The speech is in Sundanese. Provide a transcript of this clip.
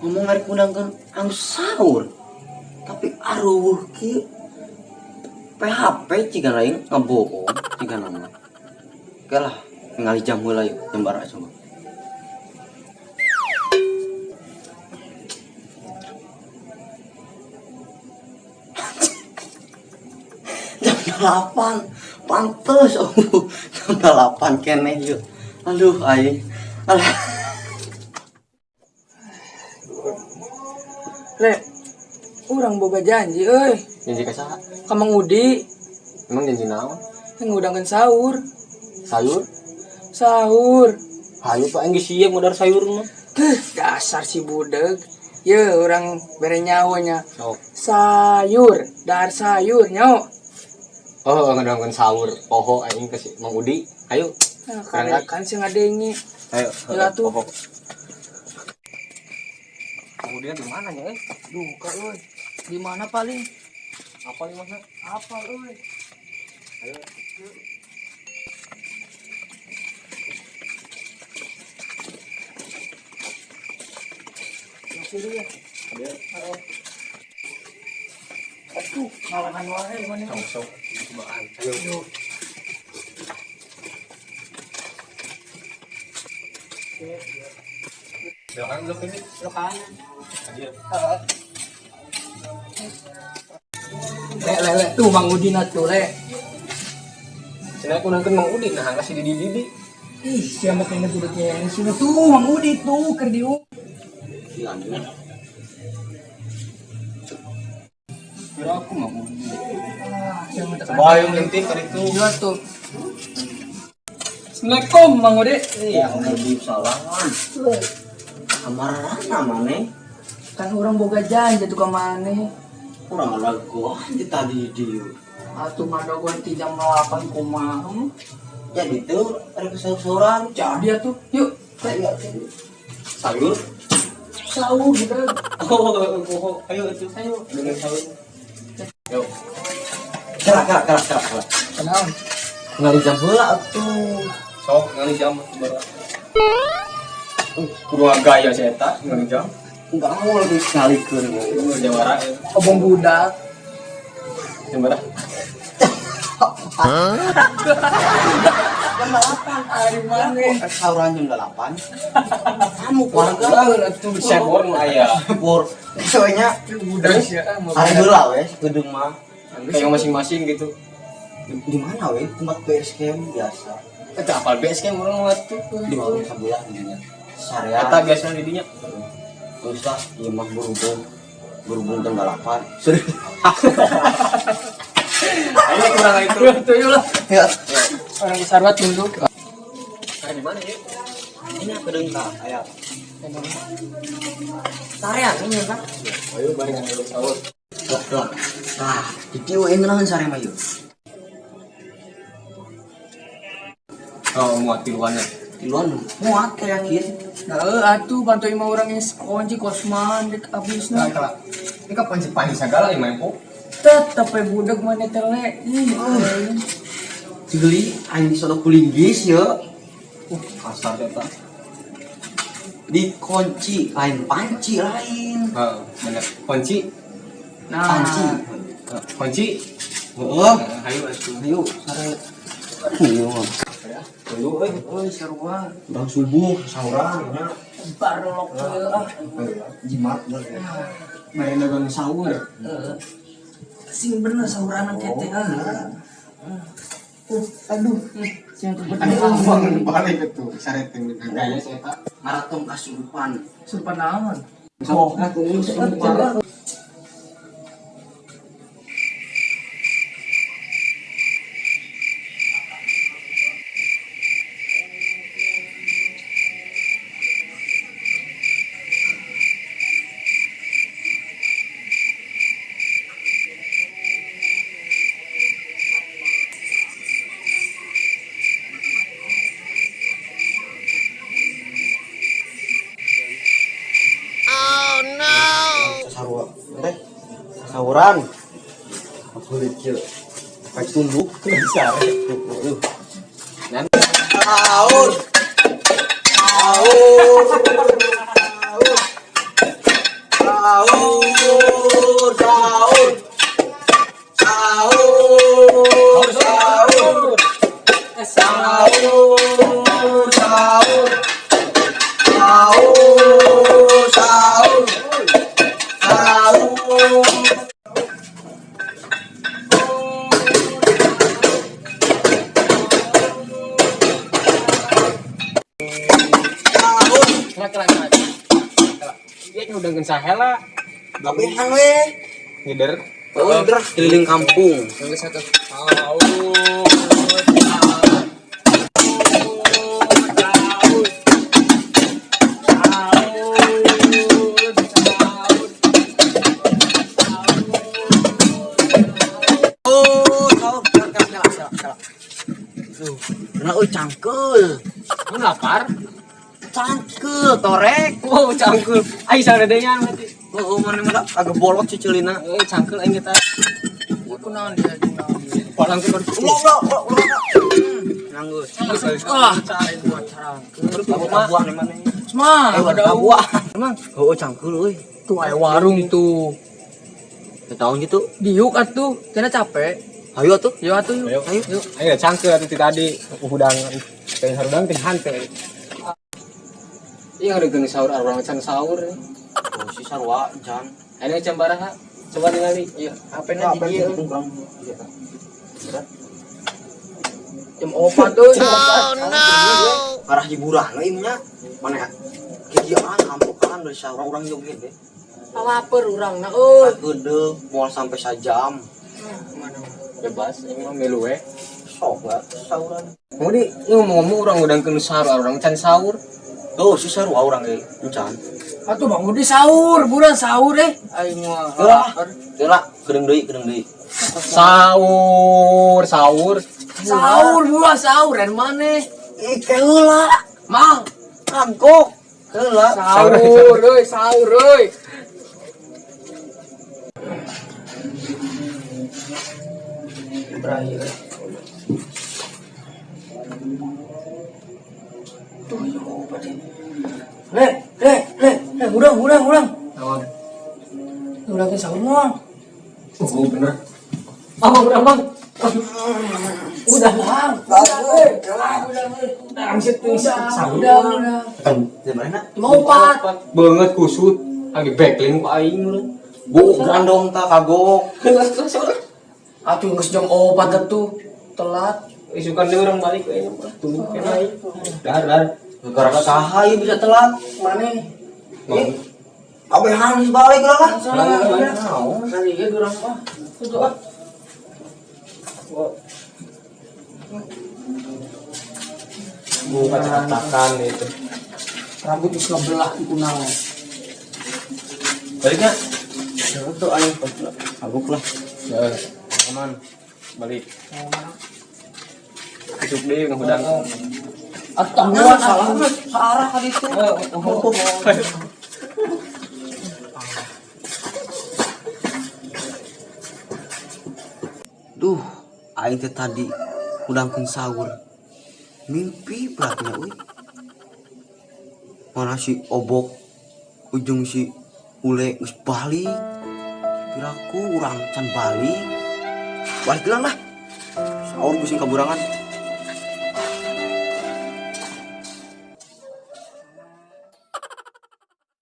Ngomong arek ngundangkeun anu sahur. Tapi aruweuh kieu. PHP ciga lain ngebohong ciga nama. Oke lah, ningali jam heula yuk, jam bara coba. Jam 8, pantes oh, jam 8 keneh yuk. Aduh aing. Alah. Le, urang boga janji euy. Janji ka saha? Ka Mang Udi. Emang janji naon? Ngundangkeun sahur. Sayur? Sahur. Hayu Pak aing geus siap modar sayur mah. Heuh, dasar si budeg. Ye, urang bere nyawa nya. Sok. Sayur, dahar sayur nyawa. Oh, ngundangkeun sahur. Poho aing ke si Mang Udi. Ayo. Nah, kan sih ngadenge. Ayo. Ya tuh. Poho. Mang Udi di mana nya euy? Duka euy. Di mana paling? Apa nih masna? Apa euy? Ayo. Masih ya. Ada. Aduh, ngalangan wae mana. Sok sok. Cobaan. Ayo. Yuk. Belok kanan belok kiri. Belok kanan. Hadir. Le, le, le, tuh Mang Udin atuh le. Cenah ngundangkeun Mang Udi nah kasih Didi Didi. Ih, siapa kayaknya budaknya yang sini tuh Mang Udi tuh keur diu. Lanjut. Kira aku Mang Udi. Ah, siapa tekan. Coba ayo ngintip kali itu. Iya tuh. Assalamualaikum Mang Udi. Iya, Mang Udi salahan. Amarana maneh. Kan urang boga janji tuh ka maneh. Urang ngalagoan di tadi dieu. Atuh madagoan ti jam 8 kumaha. Jadi tuh rek sahur-sahuran. Jadi atuh, yuk. Ayo, Sayur. Sahur gitu. Oh, poho. Ayo itu. Ayo. Dengan sahur. Yuk. Kelak, kelak, kelak, kelak, kelak. Kenaon? Ngali jam heula atuh. Sok ngali jam baru. Kudu gaya si eta ngali jam. Enggak mau lagi ngalikeun. Kudu jawara ya. Obong budak. Jam berapa? Jam 8. Ari maneh. Sahuran jam 8. Kamu keluarga Atuh sebor nu aya. bor. Soalnya Budak sia mau. ari heula we sakedeung mah. Kayak masing-masing gitu. Di mana we tempat BSKM camp biasa. Eta apal BSKM camp urang mah tuh. Di warung sabelah dinya. Sarean. Eta biasana di dinya. Terus lah, ieu mah berhubung jam 8. Serius. Ayo kurang itu. Tuh yuk lah. Ya. Orang sarwat tunduk. Di mana ya? Ini apa deung ka aya. Sarean ini kan. Ayo barengan dulu sahur. Lah, lah. Nah, di dieu we ngeunaheun sare mah yeuh. Oh, muat tiluannya. Tiluan muat kayak yakin. Nah, atuh bantu imah urang geus kunci kosman dek abisna. Nah, kala. Ini kapan sih panci segala ieu mah po? Tetep we budak maneh teh le. Ih, aing. Cigeli aing disodok kulinggis ye. Kasar eta. Dikunci lain panci lain. Heeh, bener. Kunci. Nah, Panci. Kunci. Heeh. Ayo atuh. Ayo sare. Iya. Tunggu euy. Euy, sarua. Bang subuh sahuran nya. Barlok ieu ah. Jimat bener. Mari dagang sahur. Heeh. Sing bener sahuranan teh ah. Aduh, sing tuh bener. Bangun balik itu sare teh gaya si eta. Maraton kasurupan. Sumpah naon? Oh, kesurupan. Sarua teh sahuran. Kulit kieu. Pakai tunduk Sare. Sahur. Sahur. Sahur, sahur. Sahur, sahur. Sahur, sahur. Sahur, sahur. Sahur. Kela kela kela. Iya ngudangkeun sahela. Gabehan we. Ngider. Oh, ngider keliling kampung. Geus satu. Sahur. Oh, sahur. Kela kela kela kela. Nah, euy cangkeul. Mun lapar. Cangkeul torek. Wow, cangkeul. Aing saredengan berarti. Oh, mana mana agak bolot cicilina. Cangkeul aing kita. Ieu kunaon dia kunaon. Palang ke Ulah ulah ulah ulah. Nanggus. Ah, Terus buah nih mana? Semah, Ada buah. Emang, oh cangkeul euy. Tuh aya warung tuh. Tahun gitu. Diuk atuh, cenah capek. Ayo atuh. Yo atuh yuk. Ayo. Ayo. Ayo cangkeul atuh ti tadi hudang teh harudang teh hante. Iya udah sahur urang can sahur. Oh, si sarua can. Ayo can baraha. Coba ningali. Iya, HP-na di dieu. Jam 4 tuh. Oh no. Arah hiburan we nya. Mana kikieuan kampokan dari sahur urang joget deh. Lapar urang na euy. Gede moal sampai sajam. Mana? Bebas, ini mah milu we. Sok lah sahuran. Mau di ngomong-ngomong urang ngudangkeun sahur, urang can sahur. Oh, si sarua urang ge encan. Atuh Bang Budi sahur, buruan sahur eh. Aing mah Heula. lapar. Heula, kedeung deui, kedeung deui. Sahur, sahur. Sahur buruan sahur dan maneh. Ih, heula. Mang, Kangkok. Heula. sahur euy, sahur euy. Berakhir. Tuh, yo, pade. Le, le, le, le, urang, urang, urang. Naon? Urang ke sahur moal. Oh, bener. Oh, urang bang. Udah, Bang. Udah, euy. Udah, euy. Angsit tuh sahur. Udah, udah. Di mana? Mau empat. Banget kusut. Lagi backlink ku aing lu. Bu, grandong ta kagok. Atuh geus jam 4 atuh. Telat. Isukan deui urang balik we mah. Tunggu kena aing. Dar, dar. Gara saha ieu bisa telat. Maneh. Abehan geus balik lah lah. Salah. Kali ieu urang mah. Tuh ah. Buka cetakan itu. Rambut geus ngebelah ku kunaon. Baliknya. Tuh aing kagok lah. Ya, aman. Balik. Isuk deui ngahudang. Atuh tangguhan salah atuh. saarah kali itu. Duh, aing teh tadi udangkeun sahur. Mimpi beratnya euy. Mana si Obok ujung si Ule geus balik. Piraku urang can balik. Balik lah lah. Sahur pusing kaburangan.